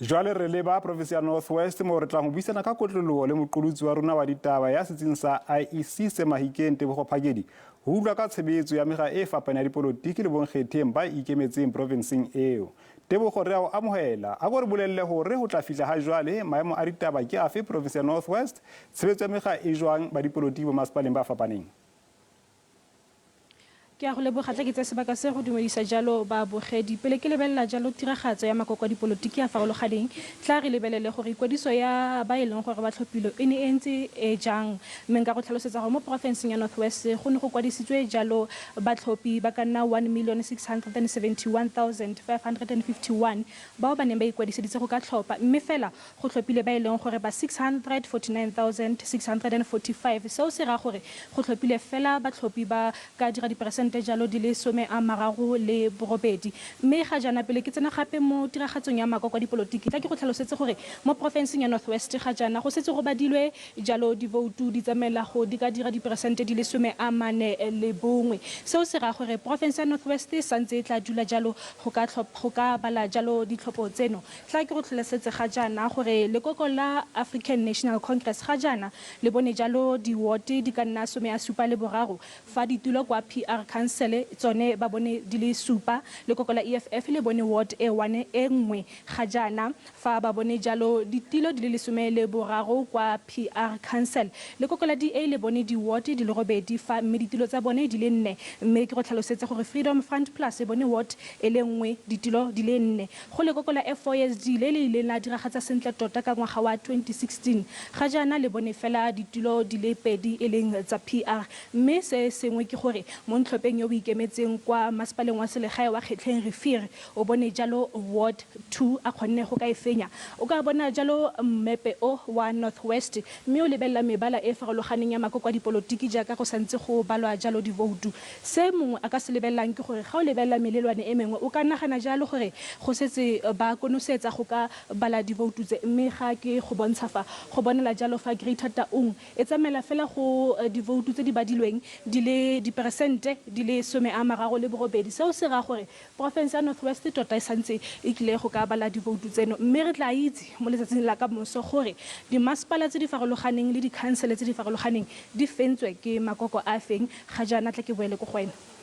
Jwale re leba province ya North West moo re tlang ho buisana ka kotloloho le moqolotsi wa rona wa ditaba ya setsing sa IEC se Mahikeng, Tebogo Phakedi, ho utlwa ka tshebetso ya mekga e fapaneng ya dipolotiki le bonkgetheng ba ikemetseng provenseng eo. Tebogo, re a o amohela. A ko re bolelle hore ho tla fihla ha jwale maemo a ditaba ke afe province ya North West, tshebetso ya mekga e jwang ba dipolotiki bomasepaleng ba fapaneng? Ke a go leboga, tla ke tseye sebaka se go dumedisa jalo babogedi. Pele ke lebelela jalo tiragatso ya makoko a dipolotiki a farologaneng, tla re lebelele gore ikwadiso ya ba e leng gore ba tlhophilwe e ne e ntse e jang. Mme nka go tlhalosetsa gore mo porofenseng ya North West go ne go kwadisitswe jalo batlhophi ba ka nna 1,671,551 bao ba neng ba ikwadiseditse go ka tlhopha, mme fela Go tlhophile ba e leng gore ba 649,645. Seo se raya gore go tlhophile fela batlhophi ba ka dira diperesente jalo di le 38. Mme ga jaana pele ke tsena gape mo tiragatsong ya makoko a dipolotiki, tla ke go tlhalosetse gore mo porofenseng ya North West ga jaana go setse go badilwe jalo divoutu di tsamaela go di ka dira diperesente di le 41. Seo se raya gore porofense ya North West e santse e tla dula jalo go ka bala jalo ditlhopho tseno. Tla ke go tlholosetse ga jaana gore lekoko la African National Congress ga jaana le bone jalo di-ward di ka nna 73 fa ditulo kwa PR Council tsone ba bone di le supa. Lekoko la EFF le bone ward e one e nngwe ga jaana fa ba bone jalo ditilo di le 13 kwa PR Council. Lekoko la DA le bone di-ward di le robedi fa mme ditilo tsa bone di le nne. Mme ke go tlhalosetse gore Freedom Front Plus e bone ward e le nngwe ditilo di le nne. Go lekoko la F4SD le le ileng la diragatsa sentle tota ka ngwaga wa 2016, ga jaana le bone fela ditulo di le pedi e leng tsa PR. Mme se sengwe ke gore mo ntlhopheng yo o ikemetseng kwa masepaleng wa selegae wa Kgetlheng Rivier o bone jalo Ward 2 a kgonne go ka e fenya. O ka bona jalo mmepe o wa North West mme o lebelela mebala e e farologaneng ya makoko a dipolotiki jaaka go santse go balwa jalo divoutu. Se mongwe a ka se lebelelang ke gore ga o lebelela melelwane e mengwe o ka nagana jalo gore go setse ba konosetsa go ka bala divoutu tse mme ga ke go bontsha fa go bonala jalo fa Greater Taung e tsamaela fela go divoutu tse di badilweng di le diperesente di le 38. Seo se raya gore porofense ya North West tota e santse e tlile go ka bala divoutu tseno mme re tla itse mo letsatsing la ka moso gore dimasepala tse di farologaneng le dikhansele tse di farologaneng di fentswe ke makoko a feng. Ga jaana tla ke boele ko go wena.